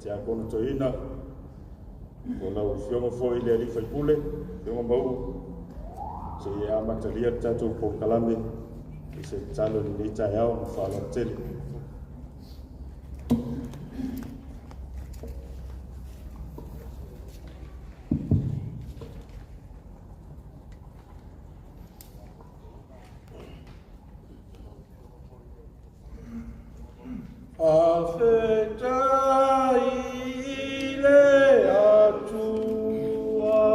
Tiakono Toeaina, o lau Afioga foi le Alii Faipule, Afioga Mauu, seia amatalia le tatou polokalame i se tatalo i lenei taeao ma faaaloalo tele. Faafetai i le Atua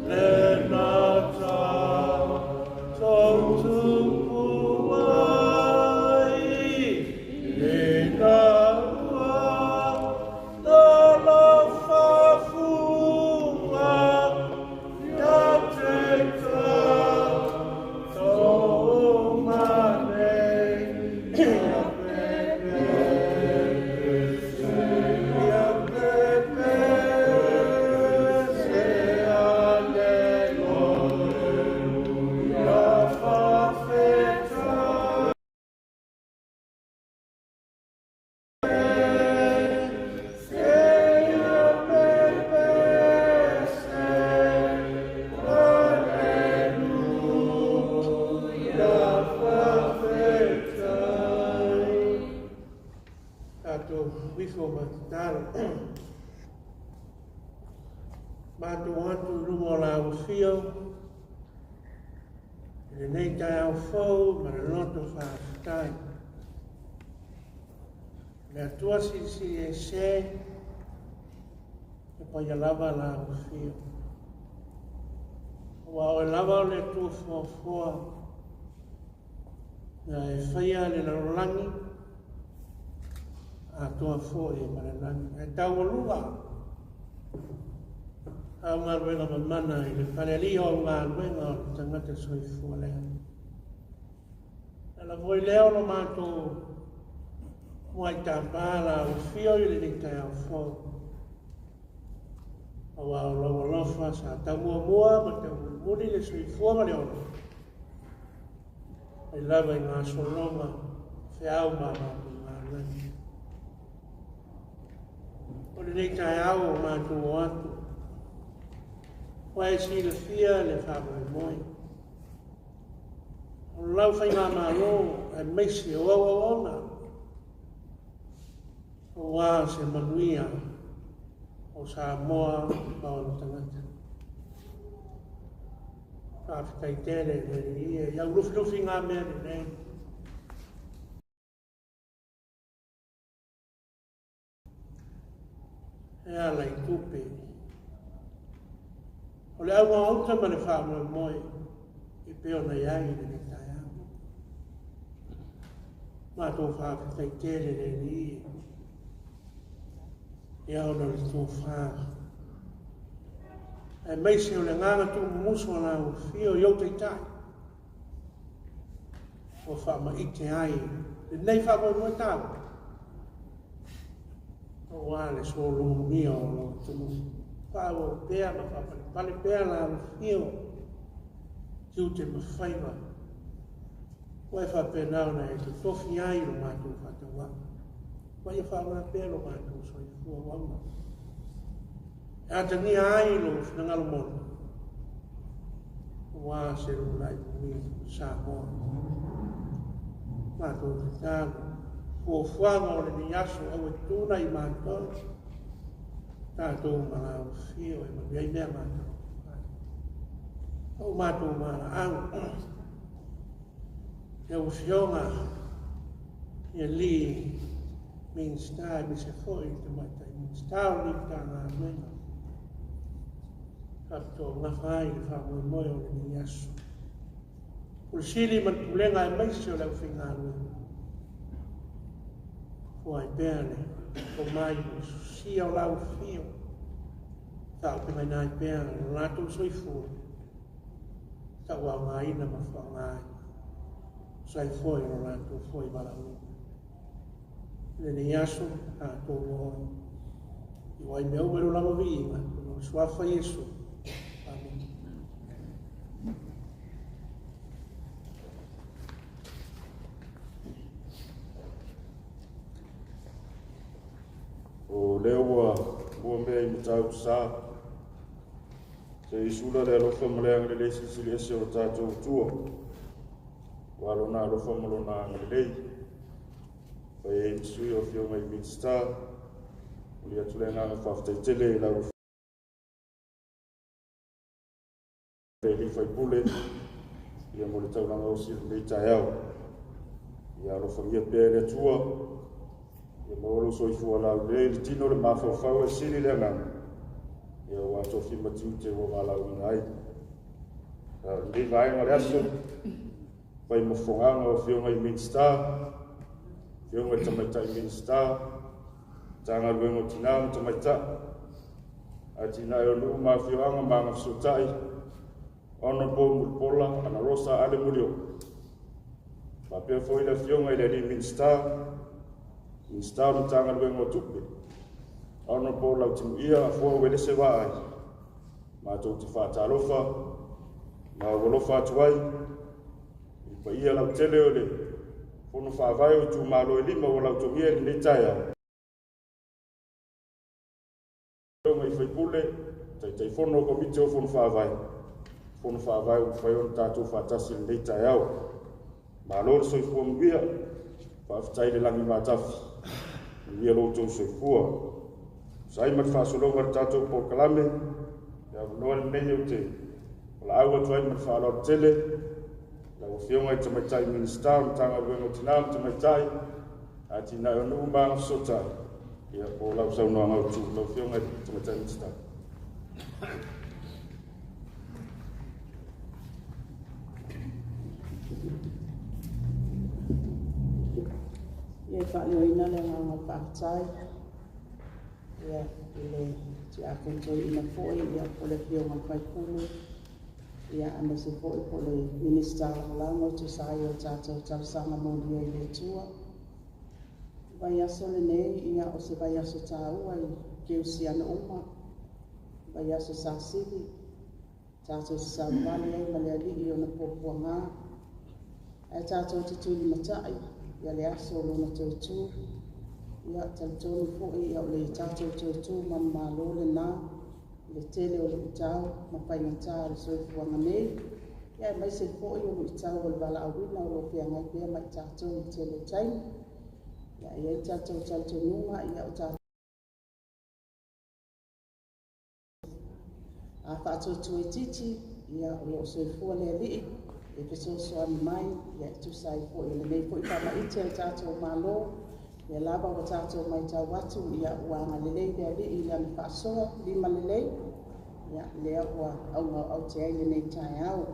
lena tatou tupu ai, ina ua talofa fua ia te tatou ma nei. Ia pepese, aleluia, faafetai. Ia pepese, aleluia, faafetai. Tatou ifo ma tatalo. Matou atu i luma o lau afio i lenei taeao fou ma le loto faafetai. Le Atua silisili ese, e paia lava lau afio. Aua oe lava o le Atua foafoa, na e faia le lalolagi, atoa foi ma le lagi. Ae taualuga au galuega mamana i le falealia o au galuega o le tagata soifua lea. E ala foi lea o lo matou muai tapa la ua fio i lenei taeao fou. Aua o lou alofa sa tau muamua ma tau mulimuli le soifua ma le ola. Mai lava i gasologa, feau ma matou galuega. O lenei taeao o matou o atu, ua e silafia le faamoemoe. O lau faigamalo aemaise o au auauna, aua se manuia o Samoa ma ona tagata. Faafetai tele le Alii e i au lufilufi ngā mea lelei. E ala i tupe. O le auga o uta ma le faamoemoe e pei ona i ai i lenei taeao. Matou faafetai tele le Alii ia ona o le tofa. Aemaise o le agaga tuumumusu o lau afio i ou taitai ua faamaite ai lenei faamoemoe taua aua le solomulia o lou atunuu. Faaauau pea ma faapalepale pea lau afio tiute ma faiva ua e faapena ona e totofi ai lo matou faatauaa. Ma ia faaaoga pea lo matou soifua auauna e atagia ai lou finagalo moni aua se lumanai manuia o Samoa. Matou tatalo, fuafuaga o lenei aso aua e tuna i matou, tatou ma lau afio e manuia ai mea matou. O matou valaau, lau afioga i alii Minisita aemaise foi le Tamaitai Minisita o lenei Matagaluega faapitoa gafa ai le faamoemoe o lenei aso. Pule Sili ma le Pulega aemaise o le aufaigaluega. Fua ai pea le tomai ma le sosia o lau afio. Faaopegaina ai pea lo latou soifua. Tauaogaina ma faaaoga ai. Tusa ai foi o lo latou foi valaauina. I lenei aso, tatou o oe. I wai mea uma i lo lava viiga, o le suafa Iesu. Amene. O lea ua mua mea i Matautu-Sa, se i sula le alofa ma le agalelei silisili ese o lo tatou Atua, aua Lona alofa ma Lona agalelei. Fai ai ma sui o Afioga i Minisita, momoli atu le agaga faafetai tele i lau Afioga i le sui usufono ia mo le taulaga osi i lenei taeao. Ia alofagia pea e le Atua, ia maua lou soifua laulelei i le tino, le mafaufau e sili le agaga, ia ua tofi ma tiute ua valaauina ai. O lenei vaega o le aso, fai ma fofogaga o Afioga i Minisita, Afioga i Tamaitai Minisita, Matagaluega o Tina ma Tamaitai, Atinae o Nuu ma Afioaga ma Agafesootai, Honourable Mulipola Anarosa Ale Molioo. Faapea foi le Afioga i le Alii Minisita, Minisita o le Matagaluega o Tupe, Honourable Lautimuia Afoa Uelese Vaai. Matou te faatalofa ma aualofa atu ai i paia lautele o le Fono Faavae o itumalo e 5 ua lautogia i lenei taeao. Afioga i sui usufono, Taitaifono o Komiti o Fono Faavae, Fono Faavae ua mafai ona tatou faatasi i lenei taeao. Malo le soifua manuia, faafetai le lagi matafi, manuia lo outou soifua. Tusa ai ma le faasologa o le tatou polokalame, le avanoa lenei ou te valaau atu ai ma le faaaloalo tele lau Afioga i le Tamaitai Minisita o Matagaluega o Tina ma Tamaitai, Atinae o Nuu ma Agafesootai, ia po o lau saunoaga autu, lau Afioga i le Tamaitai Minisita. Ia e faaleoina le agaga o le faafetai ia, i le Tiakono Toeaina foi ia, po o le Afioga i le Faipule, ia, aemaise foi po o le Minisita Lagolago e tusa ai o le tatou talosaga molia i le Atua. O vaiaso lenei, ia, o se vaiaso taua i kerisiano uma, vaiaso sasili, tatou te savavali ai ma le Alii i ona puapuaga, ae tatou te tulimatai ia le aso o lona toe tu. Ia, talitonu foi ia, o le tatou toe tu manumalo lena i le tele o luitau ma faigata o le soifuaga nei, ia aemaise foi o luitau o le valaauina o lo o feagai pea ma i tatou i le tele o taimi. Ia, e i ai le tatou talitonuga, ia, o tatou a faatuatuaititi, ia, o lo o soifua le Alii e fesoasoani mai, ia, e tusa ai foi o lenei foi faamaite a le tatou Malo, lea lava ua tatou matau atu, ia, ua agalelei le Alii i lana faasoa lima lelei, ia, lea ua augaoaute ai lenei taeao.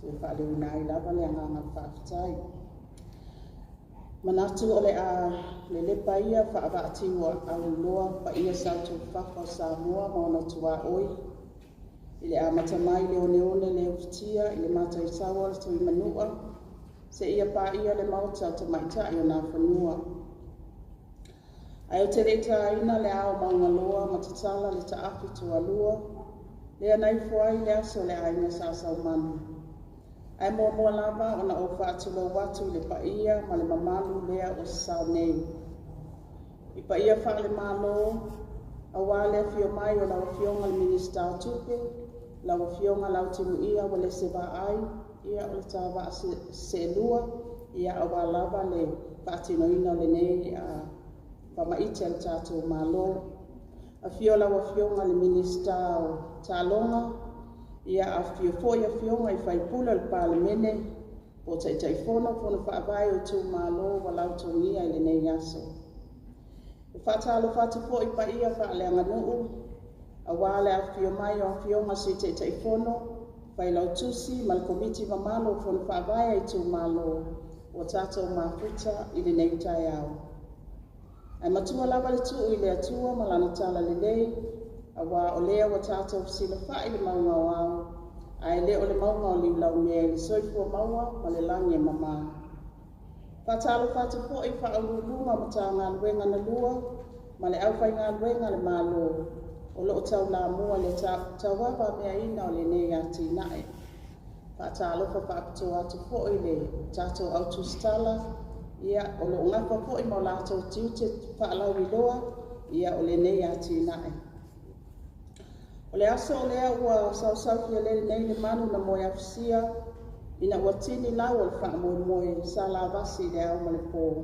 Toe faaleoina ai lava le agaga faafetai. Manatu o le a lelepa ia faavaatiu auloa paia sautufafa o Samoa ma ona tuaoi, i le amata mai le oneone le ufitia i le mataitaua o le Tuimanua, seia paia le maota o tamaitai o Nafanua. Ae ou te le i taina le ao maugaloa ma tatala le taafi tualua, lea na ifo ai le aso o le aiga Sa Saumanu. Ae muamua lava ona ou faatulou atu i le paia ma le mamalu lea o sasao nei. I paia faale-Malo, aua le afio mai o lau Afioga i le Minisita o Tupe, lau Afioga Lautimuia Uelese Vaai, ia o le ta vaa seelua, ia aua lava le faatinoina o lenei faamaite a le tatou Malo. Afio lau Afioga i le Minisita o Taaloga, ia afifio foi Afioga i sui usufono o le Palemene, po o Taitaifono, Fono Faavae o itumalo ua lautogia i lenei aso. E faatalofa atu foi paia faaleaganuu, aua le afifio mai o Afioga Sui Taitaifono, Failautusi ma le Komiti mamalu o Fono Faavae a itumalo ua tatou mafuta i lenei taeao. Ae matua lava le tuu i le Atua ma lana tala lelei, aua o lea ua tatou fesilafai le mauga o ao, ae le o le mauga o liulaumea i le soifua maua ma le lagi e mama. Faatalofa atu foi i Faauluuluga o Matagaluega na lua ma le aufaigaluega a le Malo o lo o taulamua i le tauavameaina o lenei atinae. Faatalofa faapitoa atu foi i le tatou autusitala, ia, o lo o gafa foi ma o latou tiute faalauiloa ia o lenei atinae. O le aso o lea ua sausau fialele nei le manu na moeafusia ina ua tini lau o le faamoemoe sa lavasi i le ao ma le pō.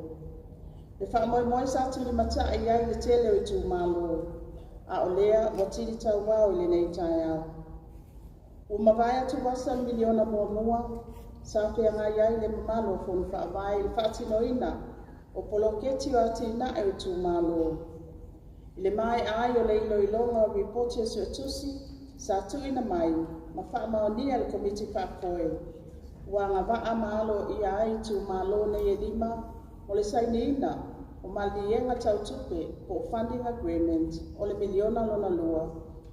Le faamoemoe sa tulimatai ai le tele o itumalo, a o lea ua tini tauao i lenei taeao. Ua mavae atuvasa le miliona muamua sa feagai ai le mamalu o Fono Faavae i le faatinoina o poloketi o atinae o itumalo. I le maea ai o le iloiloga o lipoti a suetusi sa tuuina mai ma faamaonia e le Komiti Faafoe, ua agavaa ma aloaia ai itumalo nei e 5 mo le sainiina o maliliega tau tupe po o funding agreement o le miliona lona lua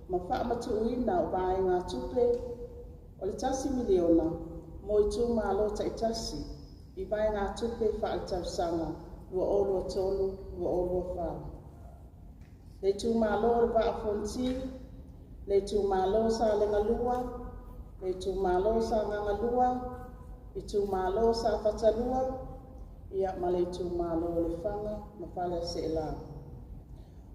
ma faamatuuina o vaegatupe o le $1 miliona mo itumalo taitasi i vaegatupe faaletausaga 2023/2024. Le itumalo o le Vaa o Fonoti, le itumalo o Salega 2, le itumalo o Sagaga 2, itumalo o Safata 2, ia ma le itumalo o Lefaga ma Faleaseela.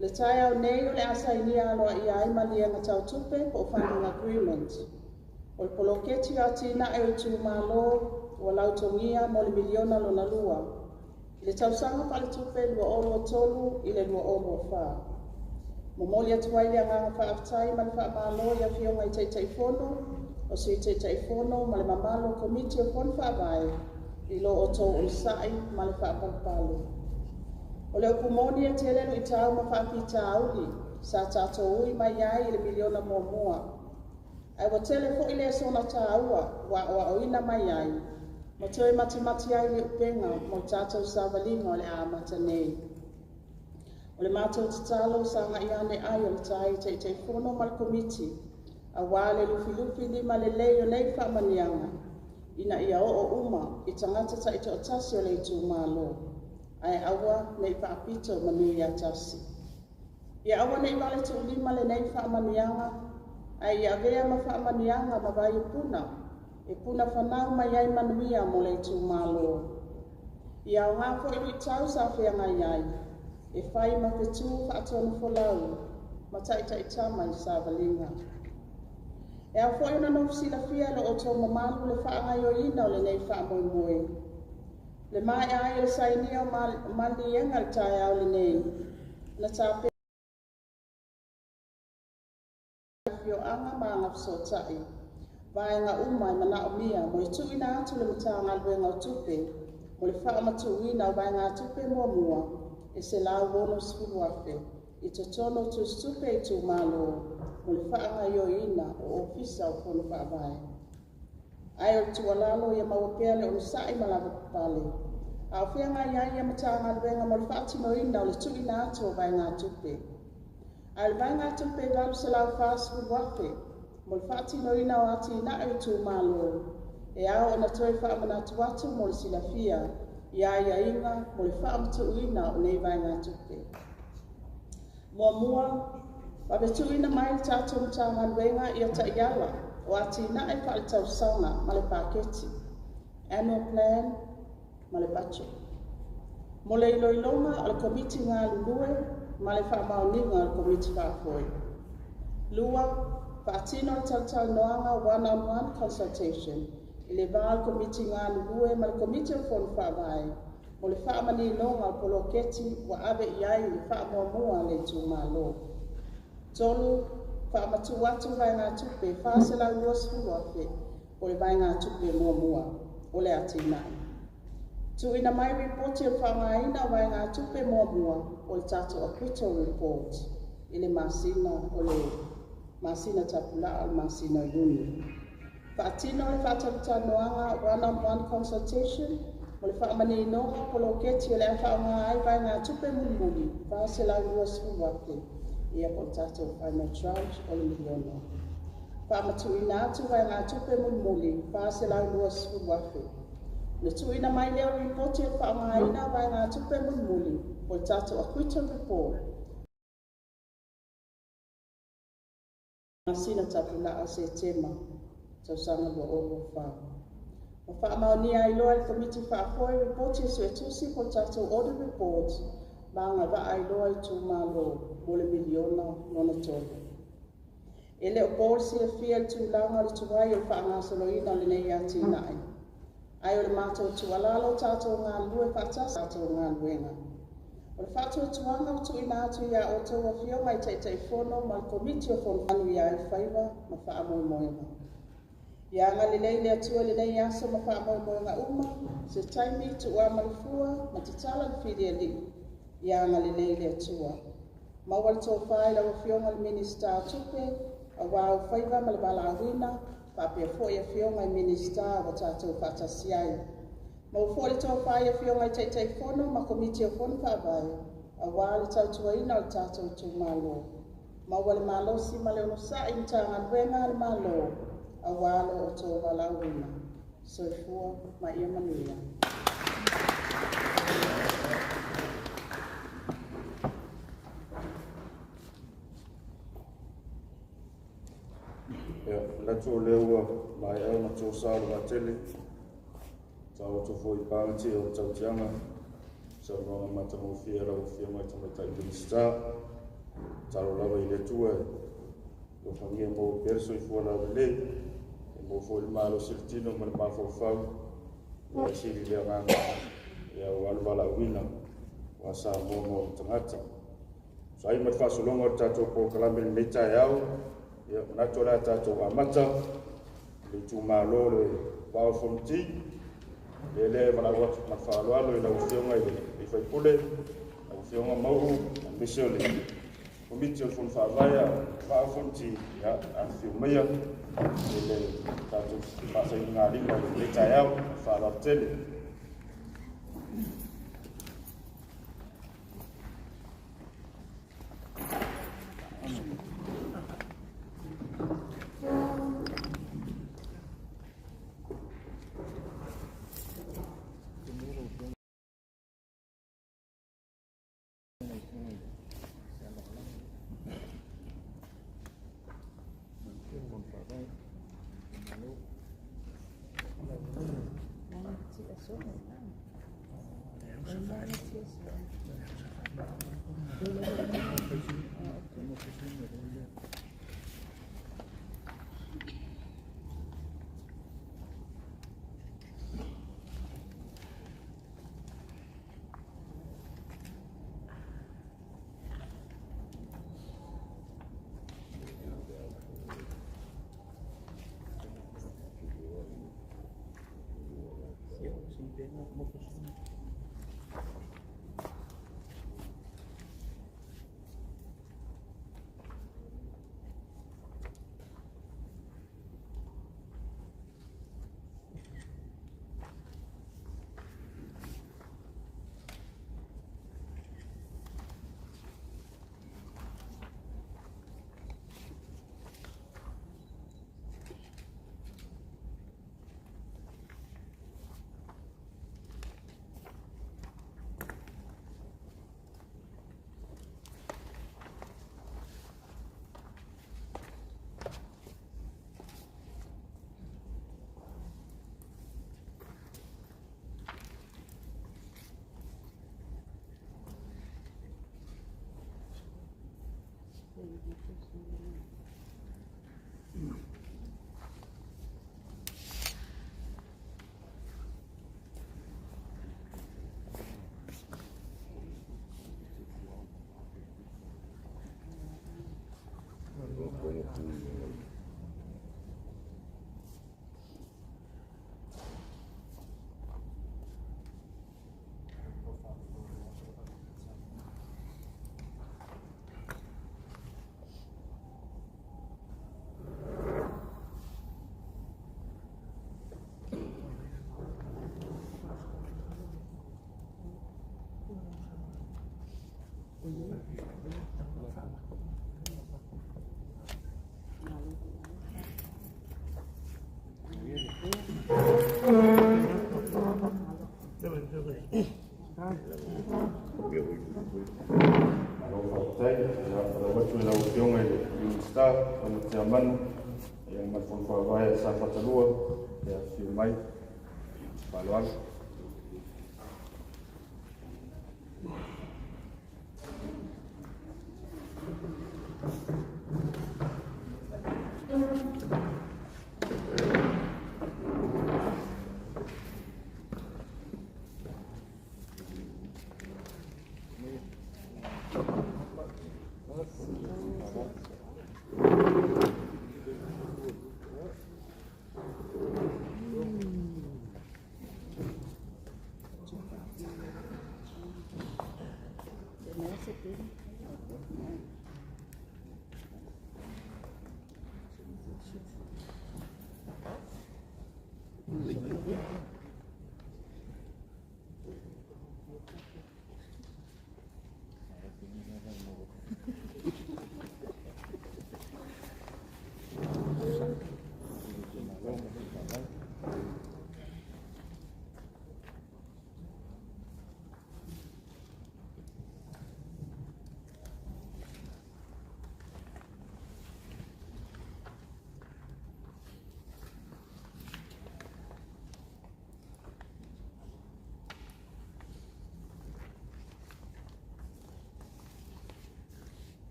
Le taeao nei o le a sainia aloaia ai maliega tau tupe po o funding agreement o le poloketi o atinae o itumalo ua lautogia mo le miliona lona lua i le tausaga faaletupe 2023 i le 2024. Momoli atu ai le agaga faafetai ma le faamalo i afioga i Taitaifono, o Sui Taitaifono ma le mamalu o Komiti o Fono Faavae i lo outou onosai ma le faapalepale. O le upu moni e tele luitau ma faafitauli sa tatou ui mai ai i le miliona muamua, ae ua tele foi lesona taua ua aoaoina mai ai ma toe matimati ai le upega mo le tatou savaliga o le a amata nei. O le matou tatalo, sagai ane ai o le tai Taitaifono ma le Komiti, aua le lufilufi lima lelei o nei faamanuiaga ina ia oo uma i tagata taitoatasi o le itumalo, ae aua ne i faapito manu ia tasi. Ia aua ne i vale tuulima lenei faamanuiaga, ae ia avea ma faamanuiaga ma vaiopuna e puna fanau mai ai manuia mo le itumalo. Ia aoga foi luitau sa feagai ai e fai ma fetu faatonufolau ma taitaitama i le savaliga. E ao foi ona nofo silafia e lo outou mamalu le faagaoioiina o lenei faamoemoe. Le maea ai o le sainia o maliliega i le taeao lenei, na tapena afioaga ma agafesootai vaega uma e manaomia mo le tuuina atu i le Matagaluega o Tupe mo le faamatuuina o vaegatupe muamua e $160,000 i totonu o tusitupe a itumalo mo le faagaoioiina o Ofisa o Fono Faavae. Ae o le tuualalo, ia maua pea le onosai ma lavapapale a o feagai ai ia Matagaluega mo le faatinoina o le tuuina atu o vaegatupe. Ae o le vaegatupe e $840,000 mo le faatinoina o atinae o itumalo, e ao ona toe faamanatu atu mo le silafia i aiaiga mo le faamatuuina o nei vaegatupe. Muamua, vave tuuina mai le tatou Matagaluega ia taiala o atinae faaletausaga ma le paketi, annual plan ma le budget, mo le iloiloga a le Komiti galulue ma le faamaoniga a le Komiti Faafoe. Lua, faatino le talatalanoaga, one on one consultation, i le va o le Komiti galulue ma le Komiti o Fono Faavae mo le faamaninoga o poloketi ua ave i ai le faamuamua a le itumalo. Tolu, faamatuu atu vaegatupe $420,000 o le vaegatupe muamua o le atinae. Tuuina mai ripoti o le faaaogaina o vaegatupe muamua o le tatou acquittal report i le masina o le masina tapulaa o le masina o Iuni. Faatino le faatalatalanoaga, one on one consultation, mo le faamaninoga o poloketi o le a faaaoga ai vaegatupe mulimuli $420,000, ia po o le tatou final tranche o le miliona. Faamatuuina atu vaegatupe mulimuli $420,000. Na tuuina mai lea o ripoti o le faaaogaina o vaegatupe mulimuli o le tatou acquittal report masina tapulaa o Setema tausaga 2024. Ma faamaonia ai loa e le Komiti Faafoe ripoti a suetusi po o le tatou audit report. ma agavaa ai loa itumalo mo le miliona lona tolu. E le o po le silafia i le tulaga o le tuai o le faagasoloina o lenei atinae. Ae o le matou tuualalo tatou galulue faatasi tatou galuega. O le faatuatuaga ua tuuina atu ia outou afioga i Taitaifono ma le Komiti o Fono manuia ai faiva ma faamoemoega. Ia agalelei le Atua i lenei aso ma faamoemoega uma, se taimi tuuamalefua ma tatala le filialii. Ia agalelei le Atua. Maua le tofa i lau Afioga i le Minisita o Tupe, aua ou faiva ma le valaauina, faapea foi afioga i Minisita ua tatou faatasi ai. Maua foi le tofa i afioga i Taitaifono ma Komiti o Fono Faavae, aua le tautuaina o le tatou itumalo. Maua le malosi ma le onosai i Matagaluega a le Malo, aua lo outou valaauina. Soifua ma ia manuia. Ia, manatu o lea ua maea ona tosa o le vaatele. Taoto foi i pagatia o tautiaga, saunoaga matagofie a lau Afioga i Tamaitai Minisita. Tatalo lava i le Atua e alofagia maua pea le soifua laulelei, e maua foi le malosi o le tino ma le mafaufau, e sili le agaga aua le valaauina aua Samoa ma ona tagata. Tusa ai ma le faasologa o le tatou polokalame i lenei taeao, ia manatu o le a tatou amata le itumalo le Vaa o Fonoti. Lea e valaau atu ma le faaaloalo i lau Afioga i le sui usufono, lau Afioga Mauu, aemaise o le Komiti o le Fono Faavae a Vaa o Fonoti, ia afifio maia i le tatou faasainigalima i lenei taeao. Faaaloalo tele. Malo faafetai. Ia, faatalofa atu i lau Afioga i le Minisita, Taumatiamanu, ia ma le Fono Faavae a Safata 2, ia afifio mai. Faaaloalo.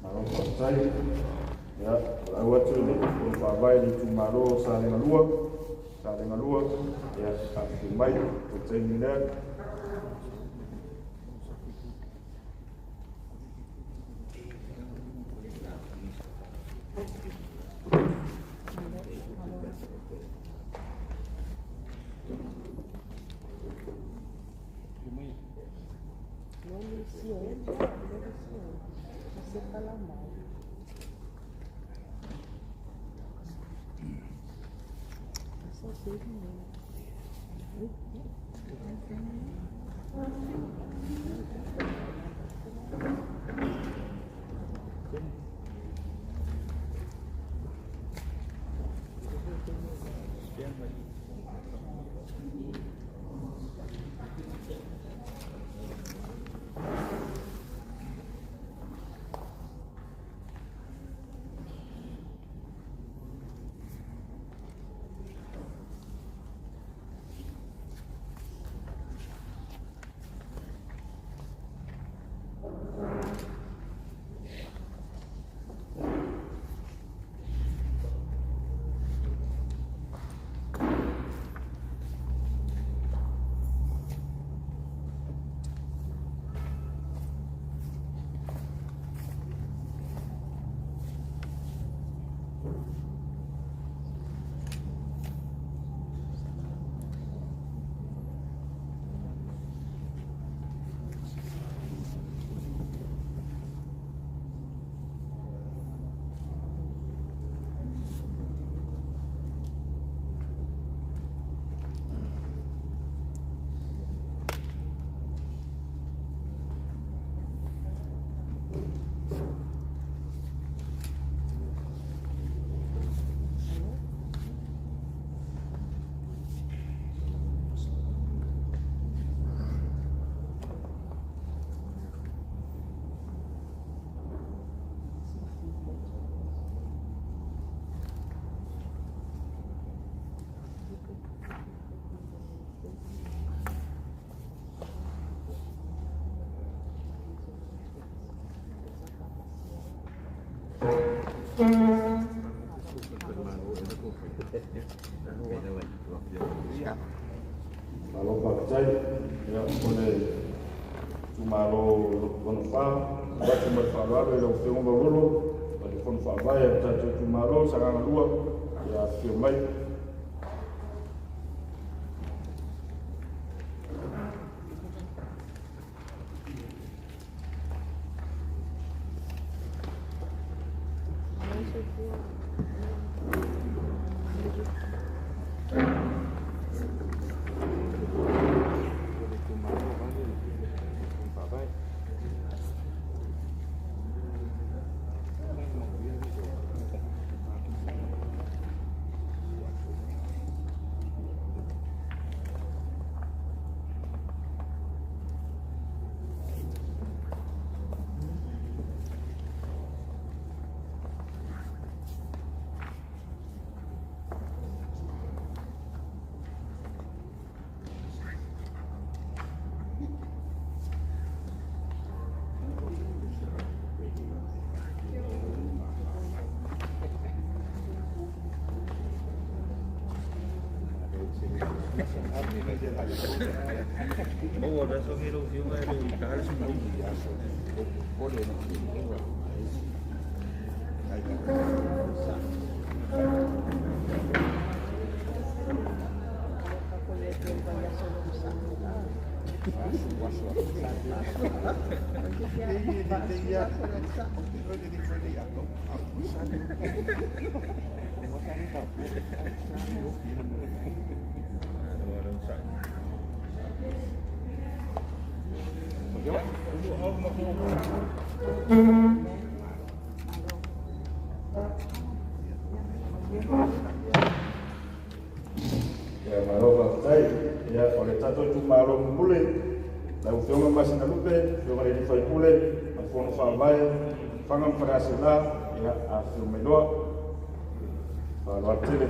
Malo faafetai. Ia, o lau atu le fono faavae i le itumalo o Salega 2, Salega 2, ia, afifio mai o le taimi lea. Malo faafetai. Ia, o le itumalo lona fa, avatu ma le faaaloalo i lau Afioga Maulolo ma le fono faavae a le tatou itumalo Sagaga 2, ia afifio mai. Ia malo faafetai. Ia o le tatou itumalo pule, lau Afioga Masinalupe, Afioga i le Faipule, ma le Fono Faavae, Faga ma Faleaseela, ia afifio mai loa. Faaaloalo tele.